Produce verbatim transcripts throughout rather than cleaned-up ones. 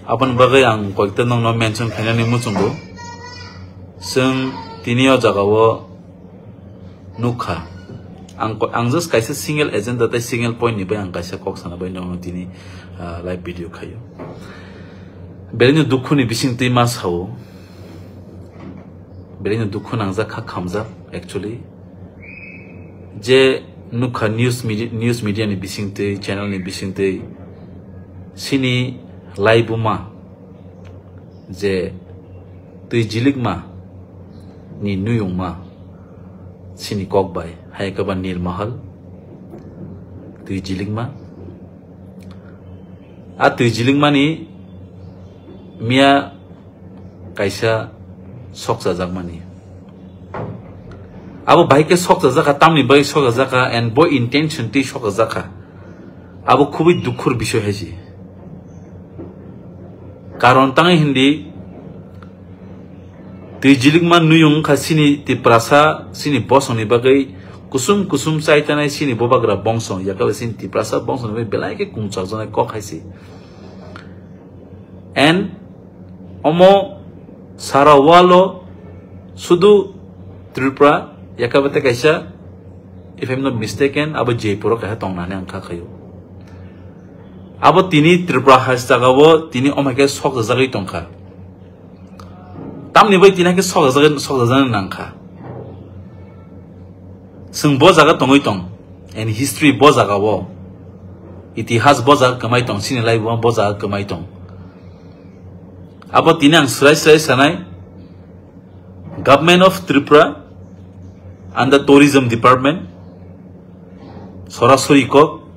Aboni bagwi ang koikta nokno mention khainani muchungo. Chwng tini o jagao nukha. Ang ko-, ang just kaisa single agenda tei single point ni bai ang kaisa kok sana bai nokno tini, ah, live video khaio. Belai no dukhu ni bising twi ma sao. Belai no dukhu nangjak kha khamjak actually. Je nukha news medi-, news media ni bising twi, channel ni bising twi, sini laibuma je twi jilikma ni nuyungma sini kok bai, hai khe ba Nirmahal twi jilikma. A twi jilikma ni miya kaisa sokchajakmani. Abo bahai khe sokchajakha, tamni bagwi sokchajakha, and bo intention twi sokchajakha. Abo khubui dukhur bisoi hai se. Karon tangwi hindi, twi jilikma nuyung wngkha sini Tiprasa, sini bosongni bagwi kusum kusum chaitanai sini bubagra bongso, yakaba sini Tiprasa bongsoni bagwi belai khe kungchakjaknai kok hai se. And omo sara walo sudu Tripura, yakaba tei kaisa, if I'm not mistaken, abo Jaipur o kaisa tongnani ang kha khaio. Abo tini Tripura hai jagao tini omo hai khe sokjagwi tongkha. Tamni bai tini hai khe sokjagwi, sokjagwi nangkha. Chwng bo jaga tongwi tong, and history bo jagao, itihas bo jaga kwmai tong, sini laibuma bo jaga kwmai tong. Abo tini ang swrai swrai sanai, Government of Tripura under Tourism Department, sorasori kok,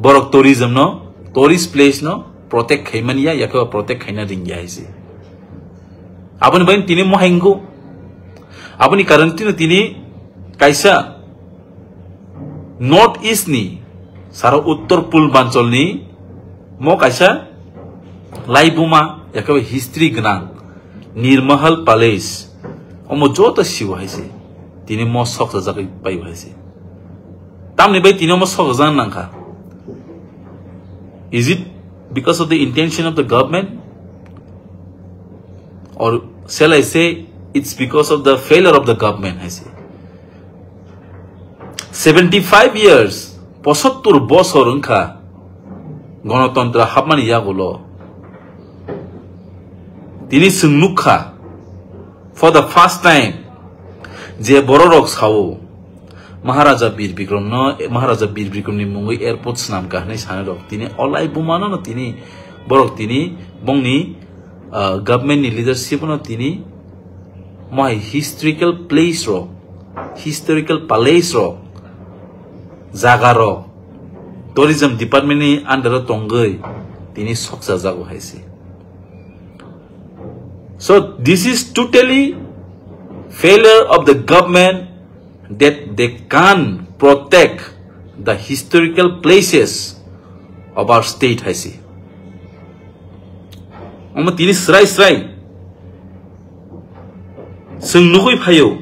borok tourism no, tourist place no protect khaimani ya, yakhe protect khaina ringya hai se. Aboni bai tini mohai wngkhu. Aboni karon tino tini kaisa North East ni sara Uttor Purbanchal ni mo kaisa laibuma, yakhe history gwnang Nirmahal Palace. Omo joto sibo hai se. Tini mo sokjagwi paibo hai se. Tamni bai tini omo sokjak nangkha. Is it because of the intention of the government? Or shall I say, it's because of the failure of the government, hai se. Seventy-five years, pochottor bosor wngkha gonotantra hapmani yagulo. Tini chwng nukha, for the first time, je bororok sao, Maharaja Bir Bikram no, Maharaja Bir Bikram ni mungwi airport swnam kha hwnwi sanai rok. Tini o laibuma no, no tini borok tini bongni, ah, government ni leadership no tini mohai historical place rok, historical palace rok, jaga rok, tourism department ni under o tongwi tini sokchajago hai se. So this is totally failure of the government that they can protect the historical places of our state, hai se. Omo tini srai srai chwng nugwi phaio,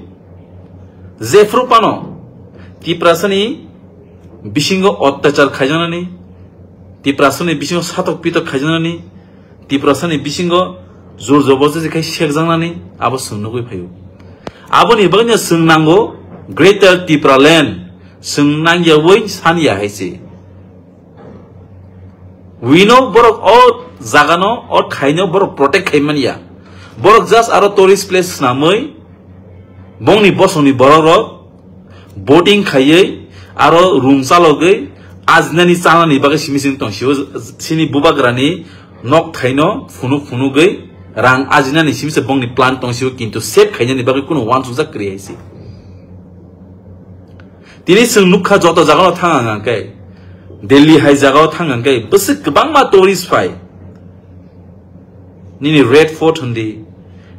jephru phano Tiprasani bisingo ottachar khaijaknani, Tiprasani bisingo satok pitok khaijaknani, Tiprasani bisingo jor joborjosti khai sekjaknani abo chwng nugwi phaio. Aboni bagwino chwng nango Greater Tipraland, chwng nangyawi sanya hai se. We know borok o jagano, o thaino borok protect khai manya. Borok just aro tourist place swnamwi bongni bosongni borokrok boating khaiwi aro room chalogwi ajinani chanani bagwi simi simi tongsio, sini bubagrani nok thaino phunuk phunugwi rang ajinani simi se bongni plan tongsio, kintu save khainani bagwi kunu uansukjak kwrwi hai se. Tini chwng nukha joto jagao thang ang khe, Delhi hai jagao thang ang khe bwswk kwbangma tourist phai. Nini Red Fort hindi,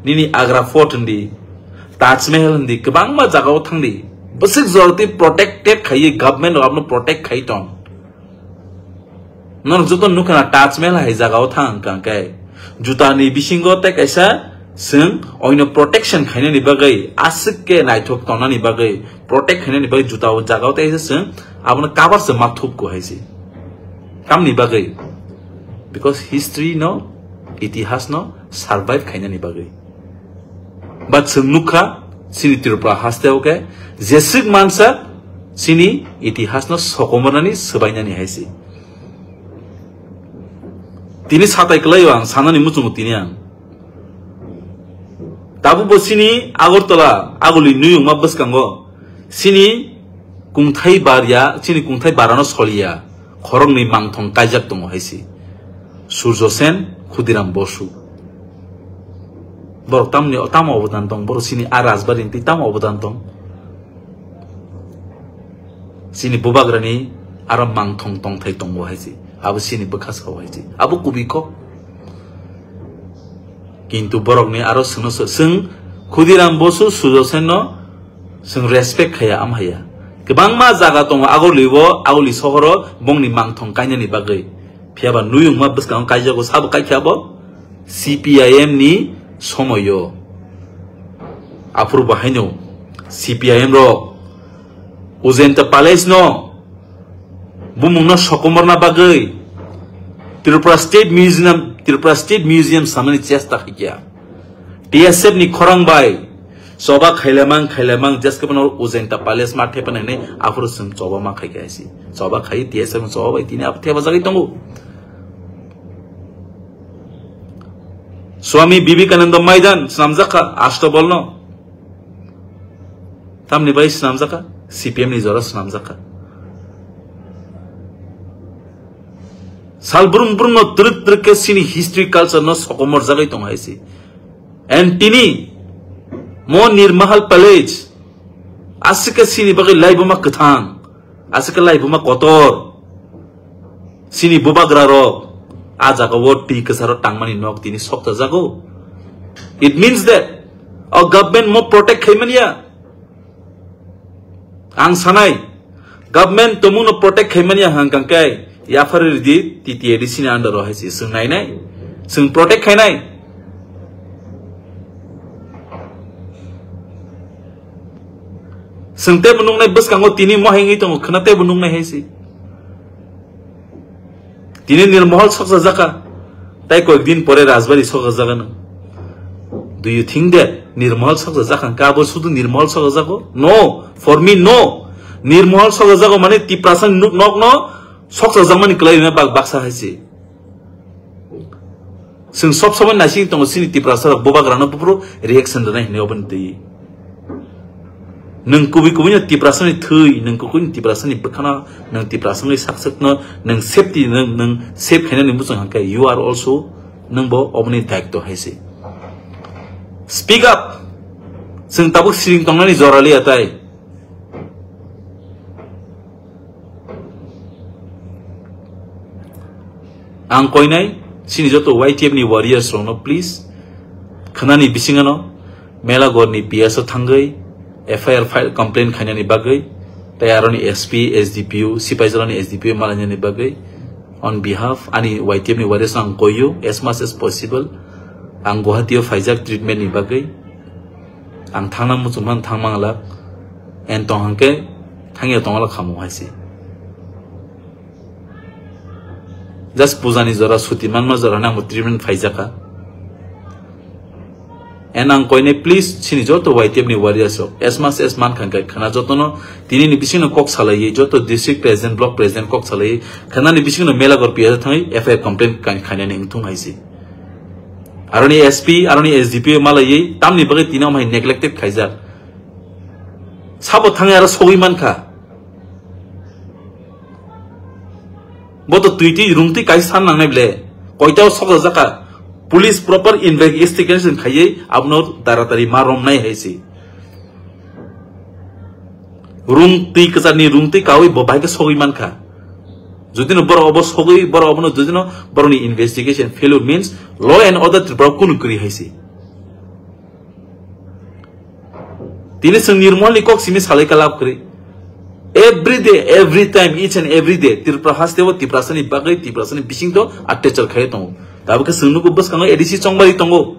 nini Agra Fort hindi, Taj Mahal hindi, kwbangma jagao thangdi. Bwswk joroti protected khaiwi government rok abono protect khai tong. Norok joto nukha na Taj Mahal hai jagao thang kha khe, juta ni bisingo tei kaisa chwng oino protection khainani bagwi, aswk khe naithok tongnani bagwi, protect khainani bagwi juta o jagao tei kaisa chwng abono cover se ma thupko hai se. Tamni bagwi Because history no, itihas no survive khainani bagwi. But chwng nukha, chini Tripura haste o khe jeswk mansa chini itihas no sokomornani swbainani hai se. Tini satai kwlaio ang sanani muchungo tini ang. Tabukbo chini Agartala, Aguli nuyungma bwskango chini kungthai barya, chini kungthai barano soliya, khoroknwi mangthong kaijak tongo hai se. Surjo Sen, Khudiram Bosu. Borok tamni, tamo obodan tong, borok chini a rajbari ni twi tamo obodan tong. Chini bubagrani aro mangthong tongthai tongo hai se. Abo chini bwkha sao hai se. Abo kubui kok. Kintu borokni aro swngno sw-, swng Khudiram Bosu, Surjo Sen no swng respect khaya, am haya. Kwbangma jaga tongo Aguli o, Aguli sohoro bongni mangthong kainani bagwi. Phiya ba nuyungma bwskango kaijago, sabo kaikha bo C P I M ni somoio. Aphuru bo haino C P I M rok Ujanta Palace no bumungno sokomorna bagwi Tripura State Museum, Tripura State Museum samani chesta khaikha. T S F ni khorang bai choba khailamang, khailamang, jeske bono Ujanta Palace ma thepa nai nai, aphuru chwng choba ma khaikha hai se. Choba khai T S F ni choba bai tini abo thepa jagwi tongo. Swami Vivekananda Maidan swnamjakha Ashtabal no. Tamni bai swnamjakha, C P M ni jora swnamjakha. Sal brum brum no twrwk twrwk khe chini history culture no sokomor jagwi tongo hai se. And tini mo Nirmahal Palace aswk khe chini bagwi laibuma kwthang, aswk khe laibuma kotor. Chini bubagra rok a jaga o twi kwcharo tangmani nok tini sokta jago. It means that o government mo protect khaimani ya. Ang sanai, government tomung no protect khaimani ya hang kang kai yaphar ridi T T A D C ni under o hai se swng nai nai, swng protect khai nai. Swng tebo nuknai bwskango tini mohai wngwi tongo, khwna tebo nuknai hai se. Tini Nirmohol soksa jaka, tai koyek din pore Rajbari soksa jaka no. Do you think that Nirmohol soksa jaka? Kabo sudu Nirmohol soksa jako? No, for me no. Nirmohol soksa jako mane Tiprasa ni nuk nok no soksa jakmani kwlai rina bak baksa hai se. Chwng sob somoi naising tongo chini Tiprasa rok bubagra no buphuru reaction rwnai hinwi oboni twi. Nwng kubui kubui no Tiprasa ni thwi, nwng kubui ni Tiprasa ni bwkhano, nwng Tiprasa ni sakswk no, nwng safety, nwng, nwng safe khainani muchung hangkhe you are also nwng bo oboni daitto hai se. Speak up. Chwng tabuk siring tongnani jora liya tai. Ang koinai, chini joto Y T F ni warriors rokno please, khwnani bisingano Melagor ni P S o thangwi F I R file complaint khainani bagwi, tei aroni S P, S D P O, Sipaijala ni S D P O malainani bagwi, on behalf ani Y T F ni warriors ang koiyo, as much as possible, ang Guwahati o phaijak treatment ni bagwi, ang thangna muchungma thangma glak, and tong hangke thangya tongla khamu hai se. Just puja ni jora, suti manma jora nang bo treatment phaijakha. And ang koine please chini joto Y T F ni warriors rok as much as man khan kai khana joto no tini ni bising no kok salai joto district president, block president kok salai khana ni bising no Melagor P S thangwi F I R complaint khainani wngthung hai se. Aroni S P, aroni S D P malai tamni bagwi tini amhai neglected khaijak. Sabo thangwi aro sogwi mankha. Bo to twi twi rung twi kaisa san nangnai ble. Koita o sokra jaka. Police proper investigation khaiwi abono taratari ma romnai hai se. Rung twi kwchar ni rung twi kawi bo bahai khe sogwi mankha. Jodi no borok obo sogwi borok obono jodi no borok ni investigation failure means law and order Tripura kunu kwrwi hai se. Tini chwng Nirmohol ni kok simi salai ka lab kwrwi. Every day, every time, each and every day, Tripura haste o Tiprasa ni bagwi, Tiprasa ni bising to atechar khai tongo. Tabuk khe chwng nugo bwskango A D C chongbai tongo.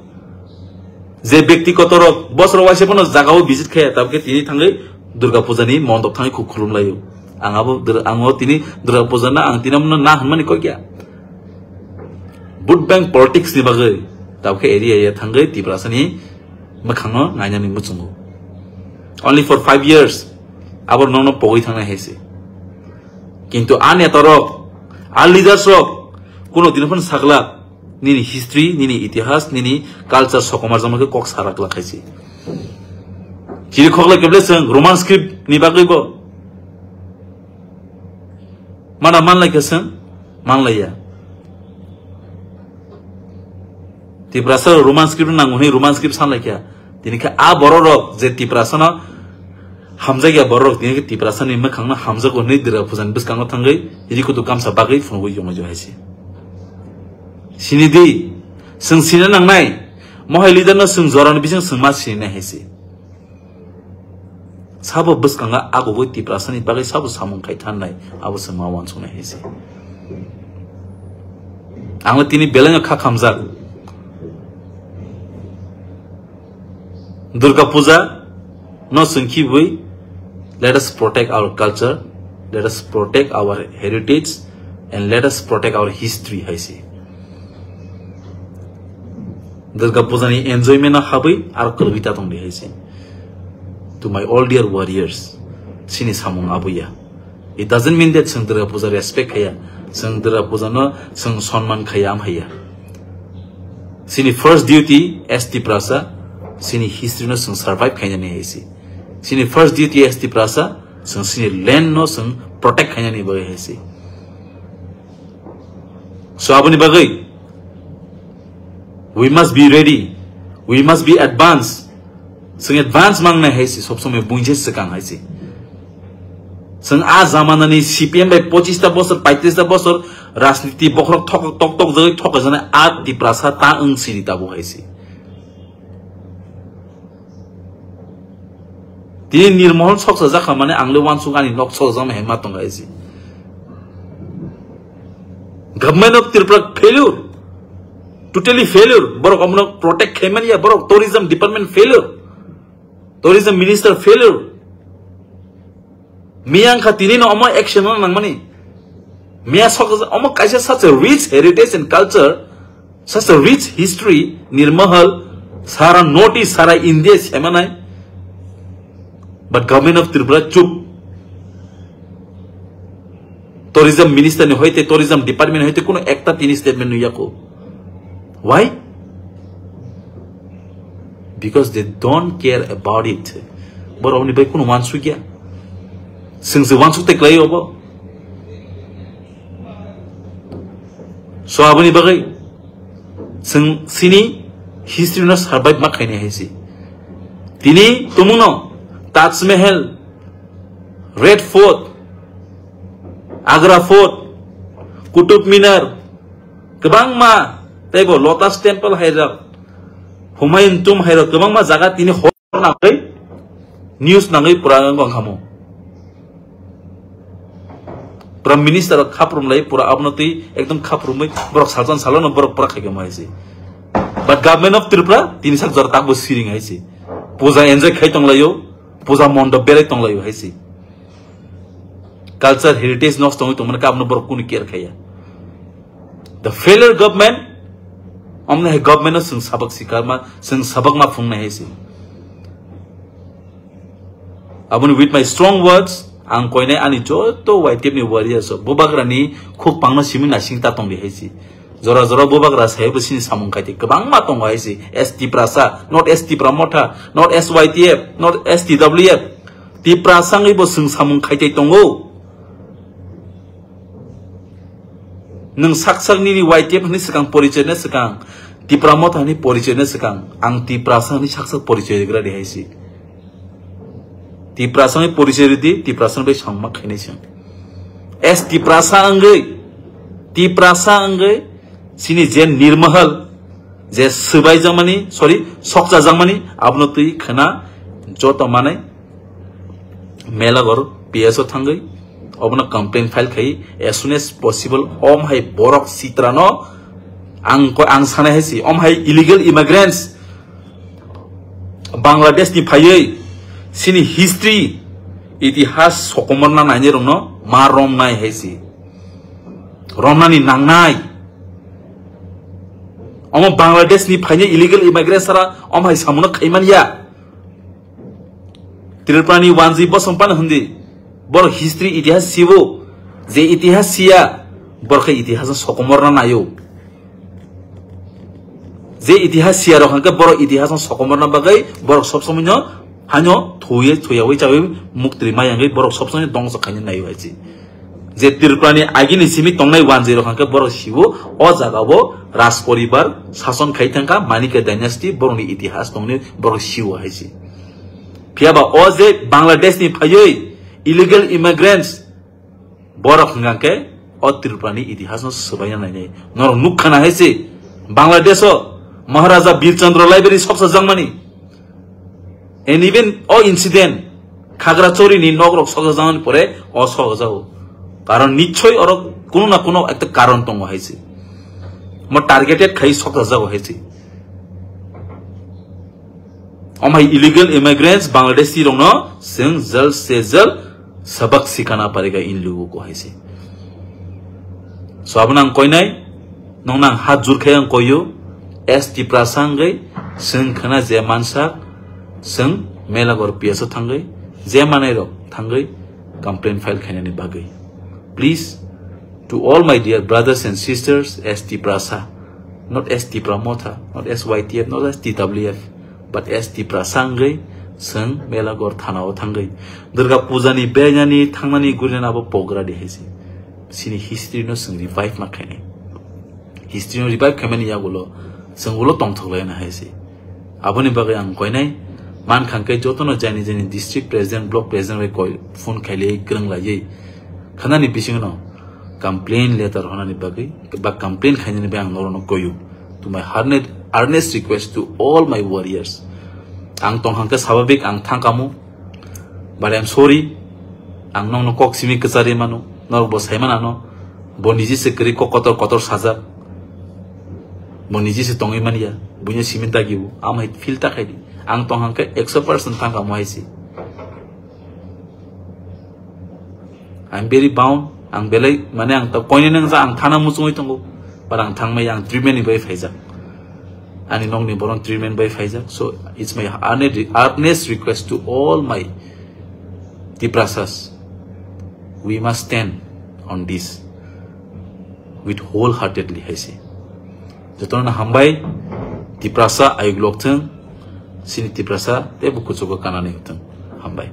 Je bekti kotor rok bosor waisa phano jaga o visit khai, tabuk khe tini thangwi Durga Puja ni mondop thangwi khuk khulum laio. Ang abo dur-, ang o tini Durga Puja na ang tini amo na hwnmani kok ya. Vote bank politics ni bagwi tabukhe area area thangwi Tiprasani mwkhangno nainani muchungo. Only for five years abo nono pogwi thangnai hai se. Kintu a neta rok, a leaders rok kuno dino phano sakla nini history, nini itihas, nini culture sokomar jama khe kok sarak la khaisi. Chiri khokla keble seng Roman script ni bagwi bo. Mana manlai khe seng manlaiya. Tiprasa Roman script nango hwnwi Roman script sanlai khe. Tini khe a borok rok je Tiprasano hamjakya borok rok tini khe Tiprasani mwkhangno hamjago hwnwi Durga Puja ni bwskango thangwi rikutu kamsa bagwi phunugwi yongwi jo hai se. Sini di, seng sini nangnai, mohai leader no seng jorani bising seng ma sini nai hai se. Sabo bwskango agogwi Tiprasani bagwi sabo samung khai thannai, abo se ma wansuknai hai se. Ang le tini belai no kha khamjak. Durga Puja no sengkhiwi, let us protect our culture, let us protect our heritage, and let us protect our history hai se. Durga Puja ni enjoyment no habwi aro kwrwi ta tong di hai se. To my all dear warriors, sini samung abuya. It doesn't mean that seng Durga Puja respect khaya, seng Durga Puja no seng sonman khaya am haya. Sini first duty as Tiprasa, sini history no seng survive khaina ni hai se. Sini first duty as Tiprasa, seng sini land no seng protect khaina ni bagwi hai se. So aboni bagwi we must be ready, we must be advanced. Seng advance mangnai hai se, sob somoi buinse swkang hai se. Seng a jamanani C P M bai pochista bosor, paitris ta bosor rajniti bokhorok thok-, tok tok jagwi thok jana a Tiprasa ta wng sini tabuk hai se. Tini Nirmohol soksa jakha mane ang le wansuk ani nok soksa jakma hai ma tongo hai se. Government of Tripura failure. Totally failure. Borok omono protect khaimani ya, borok tourism department failure. Tourism minister failure. Miyang kha tini no omo action no nangmani. Miya sok omo kaisa such a rich heritage and culture, such a rich history, Nirmohol, sara North East, sara India semanai. But government of Tripura chup. Tourism minister ni hoite, tourism department hoite kuno ekta tini statement nuya ko. Why? Because they don't care about it. Borok ni bai kuno wansuk ya. Seng se wansuk te klai obo. So aboni bagwi seng sini history no survive ma khaini hai se. Tini tumungno Taj Mahal, Red Fort, Agra Fort, Qutub Minar, kwbangma teibo Lotus Temple hai rok, Humayun Tomb hai rok kwbangma jaga tini hor nangwi news nangwi pura wng khamu. Prime Minister rok khaprum lai pura abono twi ekdom khaprumwi borok salsan salono borok pura khaikhe mo hai se. But government of Tripura tini sak jora takbo siring hai se. Puja enjoy khai tonglaio, puja mondop berai tonglaio hai se. Culture heritage nosto wngwi tongmani khe abono borok kunu care khaiya. The failure government, omni hai government no chwng sabak sikarma, chwng sabak ma phungnai hai se. Aboni with my strong words, ang koinai ani joto Y T F ni warriors rok, bubagra ni khuk pangno simi nasing ta tongdi hai se. Jora jora bubagra sai bo sini samung khaite kwbangma tongo hai se. S T Prasa, not S T Pramotha, not S Y T F, not S T W F. Tiprasa wngwi bo chwng samung khaitai tongo. Nwng sak sak nini Y T F ni swkang porichoi na swkang, Tipra Motha ni porichoi na swkang, ang Tiprasa ni sak sak porichoi rigra di hai se. Tiprasa ni porichoi ridi, Tiprasa ni bai samung ma khainai se. S Tiprasa wngwi, Tiprasa wngwi, sini je Nirmahal, je swbai jakmani, sorry, sokcha jakmani, abono twi khna joto manai, Melagor P S o thangwi obono complaint file khai as soon as possible. Om hai borok sitra no ang ko, ang sanai hai si, om hai illegal immigrants Bangladesh ni phaiwi sini history, itihas sokomorna nainai rokno ma romnai hai si, romnani nangnai. Omo Bangladesh ni phainai illegal immigrant sara omo hai samono khaiman ya. Tripura ni wanji bosong pan hindi. Borok history itihas sibo. Je itihas siya, borok khe itihas no sokomorna nayo. Je itihas siya rok hwnkhe borok itihas no sokomorna bagwi borok sob somoi no hano thuye thuyawi chawi muktri mayangwi borok sob somoi dongso khaina nayo hai si. Je Tripura ni agini simi tongnai wanjwi rok hwnkhe borok sibo o jaga o Raj poribar sason khai thangkha, Manikya dynasty, borokni itihas tongni borok sibo hai si. Phiya ba o je Bangladesh ni phaiwi illegal immigrants borok hwnkha khe o Tripura ni itihas no swbaina nainai. Norok nukha na hai si Bangladesh o Maharaja Bir Chandra library soksa jangmani. And even o incident, Khagrachori ni nok rok sokjak jani pore o sokjak jago. Karon nichoi oro kuno na kuno ekta karon tongo hai se. Mo targeted khai sokjak jago hai se. Omhai illegal immigrants Bangladeshi rokno seng jal se jal sabak sikana parega in lugu ko hai se. So, abono ang koinai, nongno ang hat jur khe ang koio, S Tiprasa wngwi, chwng khna je mansak, chwng Melagor P S o thangwi, je manai rok thangwi complaint file khainani bagwi. Please, to all my dear brothers and sisters, S Tiprasa, not S Tipra Motha, not S Y T F, not S T W F, but S Tiprasa wngwi chwng Melagor thana o thangwi Durga Puja ni bejani thangnani gurinani abo pogra di hai se. Sini history no chwng revive ma khainai. History no revive khaimani yagulo chwng ulo tongthok laina hai se. Aboni bagwi ang koinai man khangkhe jotono jani jani district president, block president bai koi phone khailai kwrwng laiwi khanani bisingno complain letter honani bagwi ba complain khainani bai ang norokno koyu. To my earnest, earnest request to all my warriors. Ang tong hangkhe sababik ang thangkamu. But I'm sorry. Ang nokno kok simi kwchari mano. Norok bo saiman ano. Bo niji se kwrwi kok kotor kotor sajak. Bo niji se tongwi manya. Buino simi dagibo. Amhai feel ta khaidi. Ang tong hangkhe ekso percent thangkamu hai si. I'm very bound. Ang belai, mane ang ta koine nang ja ang thana muchungwi tongo. But ang thangmai ang treatment ni bai phaijak. Ani nokni borok treatment bai phaijak. So it's my earne-, earnest request to all my Tiprasas. We must stand on this with wholeheartedly hai se. Jotono hambai, Tiprasa ayuk lok thung, sini Tiprasa tei bo kuchugo kanani thung. Hambai.